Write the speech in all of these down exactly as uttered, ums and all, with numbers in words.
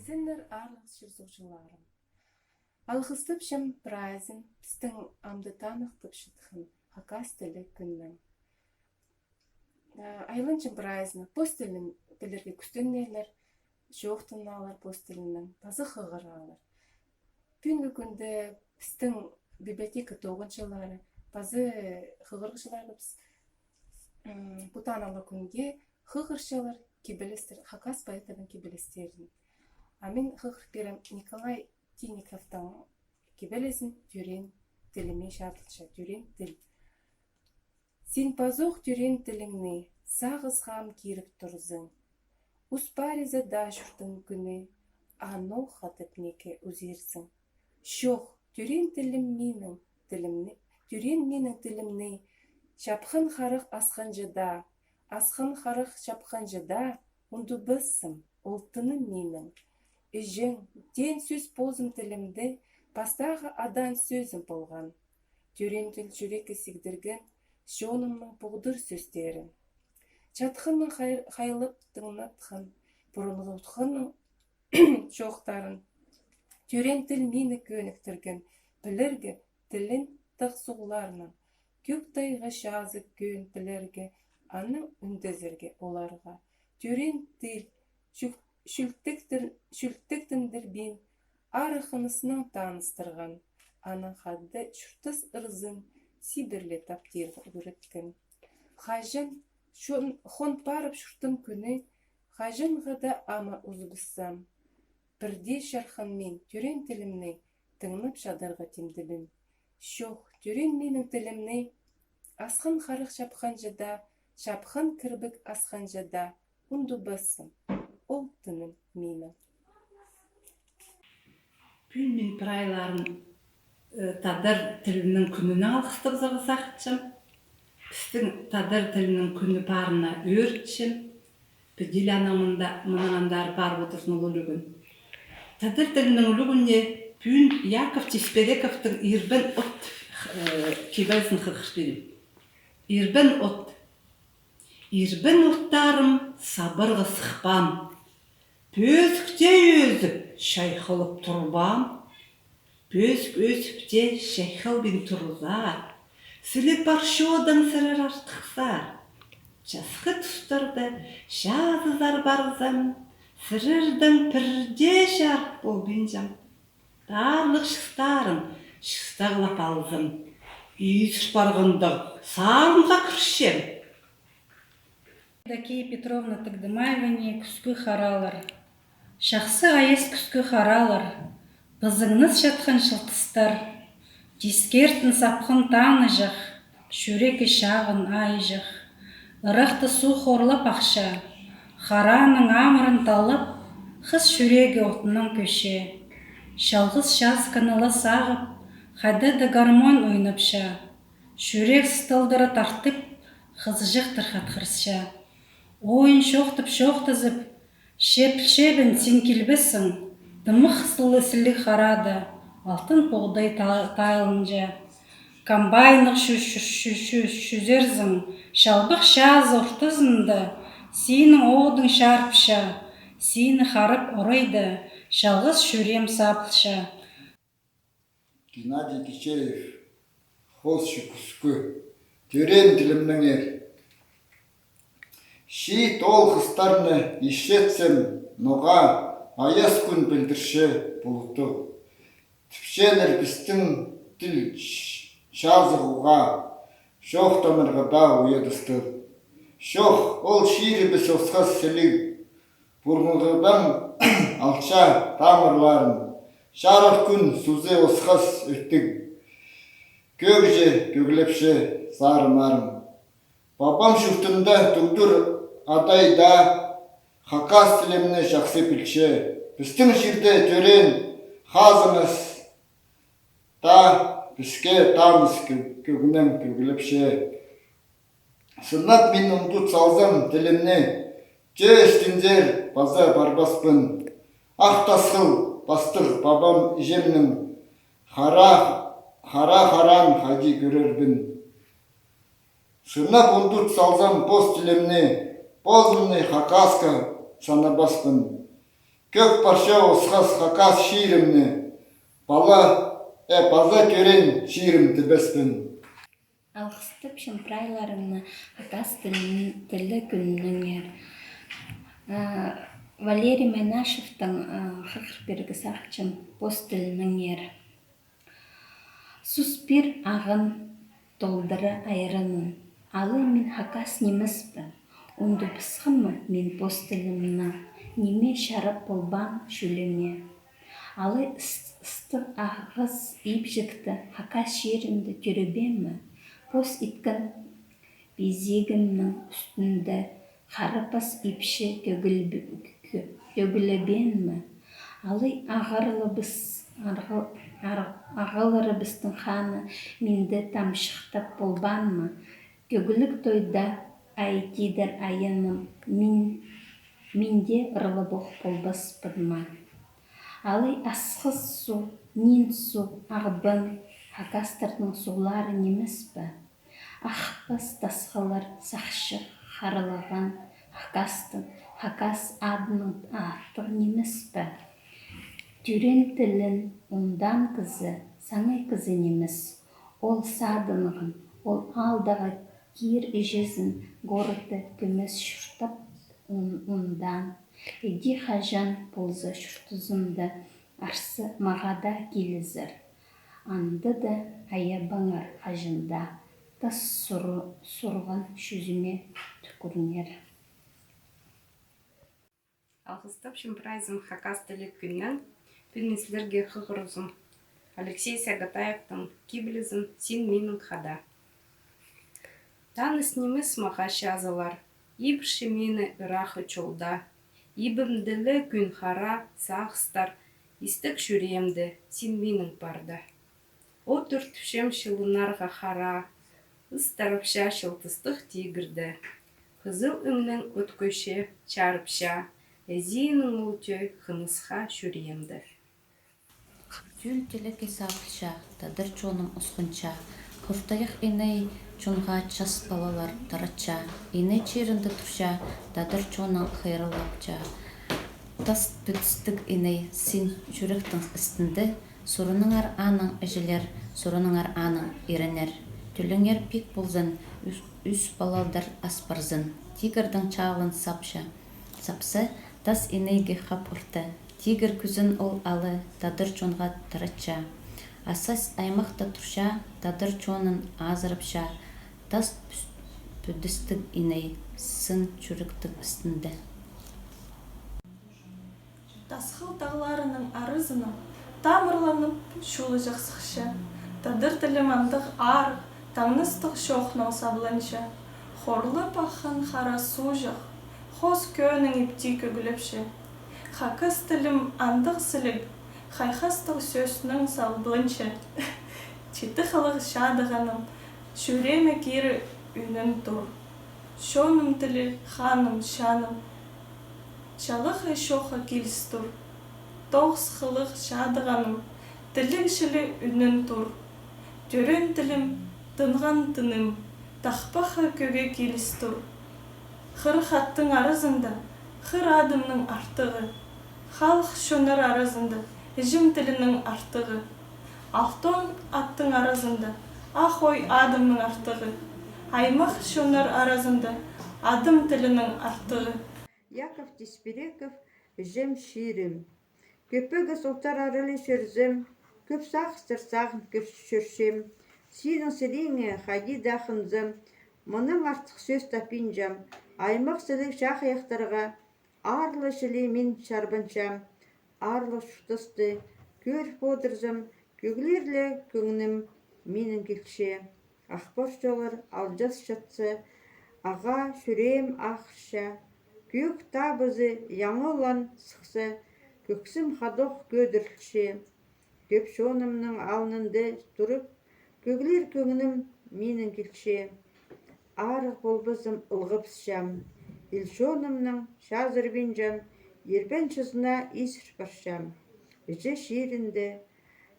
Сеннер, аарлығ чир-суғҷыларым. Алғыстапчам прайзын пістің амды таныхтапчатхан хакас тілі кӱннең. Э, айланчам прайзынаң, пос тілін пілерге кӱстенерлер, чоохтаналар пос тілінең, паза хығыралар. Пӱӱнгі кӱнде пістің библиотека тоғынҷылары паза хығырығҷыларыбыс, м, пу танығлығ кӱнге хығырчалар кибелістер, хакас поэттарның кибелістерін. А мин хығырып пирем Николай Тиниковтың кибелізін. «Тӧреен тіліме» чарылча, «Тӧреен тіл». Син пазох тӧреен тіліңні сағысха ам киріп турзың. Ус париза даа чуртың кӱні, аны хатап неке узирзің. Чох, тӧреен тілім минің, тілімні, тӧреен минің тілімні, чапхан харах асханҷа даа, асхан харах чапханҷа даа, ундубассым, ол тыным минің. Іҷең, теен сӧс позым тілімде, пастағы адаан сӧзім полған. Тӧреен тіл чӱрекке сигдірген чонымның поғдыр сӧстерін. Чатханның хай-, хайлап тыңнатхан, пурунғы утханның чоохтарын. Тӧреен тіл мині кӧніктірген пілерге тілін тағ суғларның. Кӧк тайға чазы кӧӧн пілерге, аны ӱндезерге оларға. Тӧреен тіл чӱк-, чӱлтектір-, чӱлтектендірбин, араханыснаң таныстырған, анаң хада чуртас ырызын сибірле таптирға ӱгреткен. Хаҷан чон-, хон парып чуртым кӱні, хаҷанға даа ам узубассам, пірдее чархан мин тӧреен тілімні тыңнап чадарға тимдебін. Чох, тӧреен минің тілімні, асхан харах чапханҷа даа, чапхан кірбік асханҷа даа, ундубассым, ол тыным минің. Пӱӱн мин прайларын, э, тадар тілінің кӱнінең алғыстабызарға сағынчам. Пістің тадар тілінің кӱні парына ӧрінчем. Піди ле анаң мында, мынаң андар парып одырзын ол ӱлӱкӱн. Тадар тілінің ӱлӱкӱніне пӱӱн Яков Чесперековтың «Ирбен от», э, кибелізін хығырып пирем. Ирбен от. Ирбен оттарым сабарға сыхпаан. Пӧзік тее ӧзіп, чайхалып турбаан. Пӧзік ӧзіп тее чайхалбин турза, сіліг пар чоодаң сірер артыхсар. Часхы тустарда чазызар парзам, сірердең пірдее чарых полбинчам. Таарлығ чыстарын чыстағлап алзам, изір парғандағ сағынға кірчем. Евдокия Петровна Тыгдымаеваңа «Кӱскӱ харалар». Чахсы айас кӱскӱ харалар, пызыңнас чатхан чылтыстар, тискертін сапхан таңыҷах, чӱрекке чағын айҷах. Ырахта суғ хорлап ахча, хараның амырын таллап, хыс чӱрегі отынаң кӧче. Чалғыс чазы кыны ла сағып, хайда-да гармонь ойнапча. Чӱрек столдыра тартып, хызыҷахтар хатхырча. Ойын чоохтап чоохтазып, че пілчебін, син килбессің, тымах сыллығ сіліг харада алтын поғдай та-, тайылынҷа. Комбайннығ чӱ-, чӱ-, чӱ-, чӱ-, чӱзерзің, чалбах чазы ортызында синің одың чарыпча, сині харап орайда чалғыс чӱреем сабылча. Геннадий Кичеев. Хоосчы кӱскӱ. Тӧреен тілімнеңер. Чиит оол-хыстарны исчетсем, ноға айас кӱн пілдірче пулуттығ. Тіпчелер пістің тіл ч-, чазығ уғаа, чоохтанарға даа уйадыстығ. Чох, ол чирібіс осхас сіліг. Пурунғыдаң алча тамырларын, чарых кӱн сузы осхас ӧттіг. Кӧгҷі кӧглепче сарыннарын. Пабам чуртында тудыр адай даа хакас тілімні чахсы пілче. Пістің чирде тӧреен хазыңыс даа піске таныс кӧ-, кӧгнең кӧглепче. Сынап мин ундут салзам тілімні, че істензер паза парбаспын. Ах тасхыл пастығ пабам-іҷемнің хара, хара-харан хайди кӧрербін. Сынап ундут салзам пос тілімні, позымны хакасха санабаспын. Кӧп парча осхас хакас чирімні, пала, э, паза тӧреен чирім тібеспін. Алғыстапчам прайларыңны хакас тілін, тілі кӱннеңер. А, Валерий Майнашевтің, а, хығыр пирерге сағынчам пос тілінеңер. Сус пир ағын толдыра айранын. Алай мин хакас нимеспін. Ундубысхам ма мин пос тілімні, ниме чарап полбаам чӱлеме. Алай ыс-, ыстығ ағас ибҷекті хакас чирінде тӧребеем ме, пос иткен пизігімнің ӱстӱнде хара пас ипчі тӧгілбе-, кӧ-, тӧгілебеем ме? Алай ағаларыбыс-, арғы-, ар-, ағаларыбыстың ханы минді тамҷыхтап полбаан ма? Тӧгілік тойда ай тидір айаным, мин, мин дее ырлабох полбаспын ма? Алай Асхыс суғ, Нин суғ, Ағбан хакастарның суғлары нимес пе? Ах пас тасхыллар сахчы харылған хакастың, хакас адының аттығ нимес пе? Тӧреен тілін ундаан кізі саңай кізі нимес. Ол садынған, ол аалдағы кир іҷезін городта кӧмес чуртап ун-, ундаан. Іди хаҷан полза чуртазында арса мағаа даа килізер. Анда даа айабаңар хаҷан даа тас суры-, сурған чӱзіме тӱкӱрнер. Алғыстапчам прайзын хакас тілі кӱннең. Пӱӱн сірерге хығырыбызым Алексей Сагатаевтың кибелізін «Син минің хада». Таныс нимес мағаа чазылар, ибірче мині ыраххы чолда. Ибімде ле кӱн хара, сағыстар истіг чӱреемде, син минің парда. От ӱртіпчем чылынарға хара, ыстырыпча чылтыстығ тигірді. Хызыл ӱңнең от кӧче чарыпча, ізінің ол тӧӧй хынысха чӱреемде. Тӧӧн тілекке сабылча, тадар чоным усхынча. Хуртайах иней чонға час палалар таратча. Иней чирінде турча, тадар чоннаң хайраллапча. Тас пӱдістіг иней син чӱректің істінде, сурыныңар аның іҷелер, сурыныңар аның иреннер. Тӧлеңер пик ползын, ӱс, ӱс палалар ас парзын. Тигірдің чаалын сапча, сапса, тас инейге хап уртты. Тигір кӱзін ол ала, тадар чонға таратча. Асас аймахта турча, тадар чонын азырапча, тас пӱс-, пӱдістіг иней син чӱректің істінде. Тасхыл тағларының аразынаң тамырланып чулаҷах сыхча. Тадар тілім андағ арығ, таңнастығ чоохнаң сабланча. Хорлап аххан хара суғҷах хоос кӧнің ипти кӧглепче. Хакас тілім андағ сіліг, хайхастығ сӧснең сабланча. Читі хылығ чадығаным чӱрееме кире ӱнін тур. Чоным тілі, ханым, чаным, чалахай чоохха киліс тур. Тоғыс хылығ чадығаным тіліг чіли ӱнін тур. Тӧреен тілім, тынған тыным тахпахха кӧге киліс тур. Хыр хаттың аразында хыр адымның артығы, халых чоннар аразында іҷем тілінің артығы. Алтон аттың аразында ах ой адымның артығы, аймах чоннар аразында адым тілінің артығы. Яков Теспереков, «Іҷем чирім». Кӧп ӧгес оолтар аралай чӧрзем, кӧп сағыстар сағын кӧр-, чӧрчем. Синің сілииңе хайди даа хынзам, мынаң артых сӧс таппинчам. Аймах сіліг чахайахтарға аарлығ чіли мин чарбанчам. Аарлығ чуртасты кӧріп одырзам, кӧглер ле кӧңнім минің килче. Ах парчалар алҷас чатса, ағаа чӱреем ағырча. Кӧӧк табызы яңылан сыхса, кӧксім хадох кӧдірілче. Кӧп чонымның алнында турып, кӧглер кӧңнім минің килче. Арығ полбазам, ылғапчам. Ил-чонымнаң чазырбинчам, ирбен чызына изір парчам. Іҷе чирінде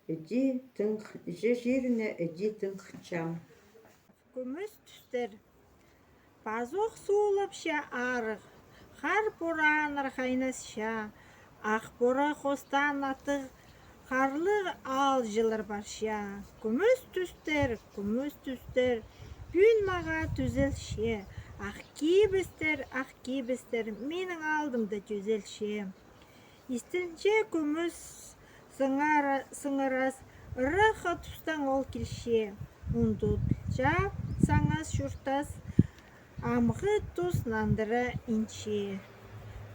іди тың-, іҷе чиріне іди тың хынчам. Кӱмӱс тӱстер. Пазох суулапча арығ, хар порааннар хайнасча, Ах пора хостаан аттығ харлығ аалҷылар парча. Кӱмӱс тӱстер, кӱмӱс тӱстер, пӱӱн мағаа тӱзелче. Ах кибістер, ах кибістер, минің алдымда тӱзелче. Истілче кӱмӱс сыңара-, сыңарас, ырахха тустаң ол килче. Ундутча саңас чуртас, амғы тус нандыра инче.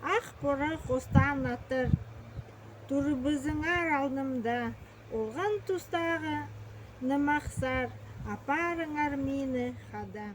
Ах пора хостаан аттар, турыбызыңар алдымда, олған тустағы нымахсар, апарыңар мині хада.